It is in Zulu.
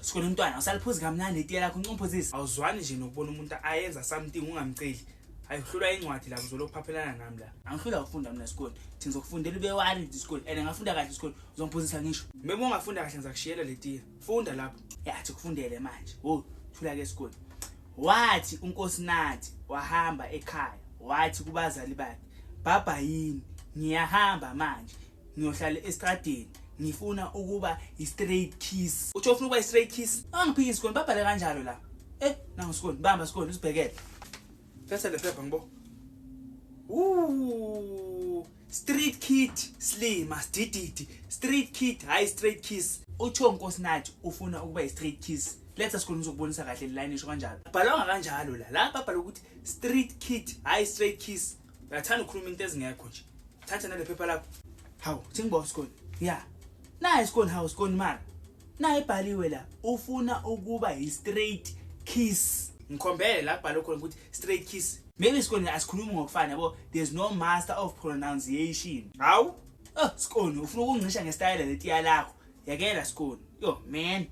Sikole umntwana usaliphuzi kamnandi itiye lakho unqomphozisa. Awuzwani nje nokubona umuntu ayenza something ungamceli. Hayi, uhlulwa incwadi la, uzolophaphelana nami la. Angihlula ukufunda mina sikole. Thi ngizokufundela ube worried isikole and ngafunda kahle isikole. Uzongiphuzisa ngisho. Maybe ungafunda kahle ngizakushiyela le tiye. Funda lapho. Ya, thi kufundele manje. Wo, thula ke sikole. Wathi uNkosinathi wahamba ekhaya, wathi kubazali bakhe, "Baba yini, ngiyahamba manje. Ngiyohlala estradeni. Ngifuna ukuba i-straight kiss." Uthi ufuna ukuba i-straight kiss? Angiphiki isikole, babhale kanjalo la. Eh, nangu sikole, bamba sikole usibhekele. Thatha le phepha ngibo. Ooh, street kid slima sidididi. Street kid, hayi straight kiss. Uthiwa uNkosinathi ufuna ukuba i-straight kiss. Letha sikole ngizokubonisa kahle le line isho kanjalo. Bhalwanga kanjalo la. La babhala ukuthi street kid, hayi straight kiss. Uyathanda ukukhuluma into ezingekho nje. Thatha nale phepha lakho. Hawu, thi ngibona sikole. Ya. Nayi sikole, hawu sikole mara. Nayi ibhaliwe la. Ufuna ukuba i-straight kiss. Ngikhombele la kubhalwe khona ukuthi straight kiss. Maybe sikole asikhulumi ngokufana yabo. There's no master of pronunciation. Hawu. Oh, sikole ufuna ukungisha nge-style letiya lakho. Yakela sikole. Yo man.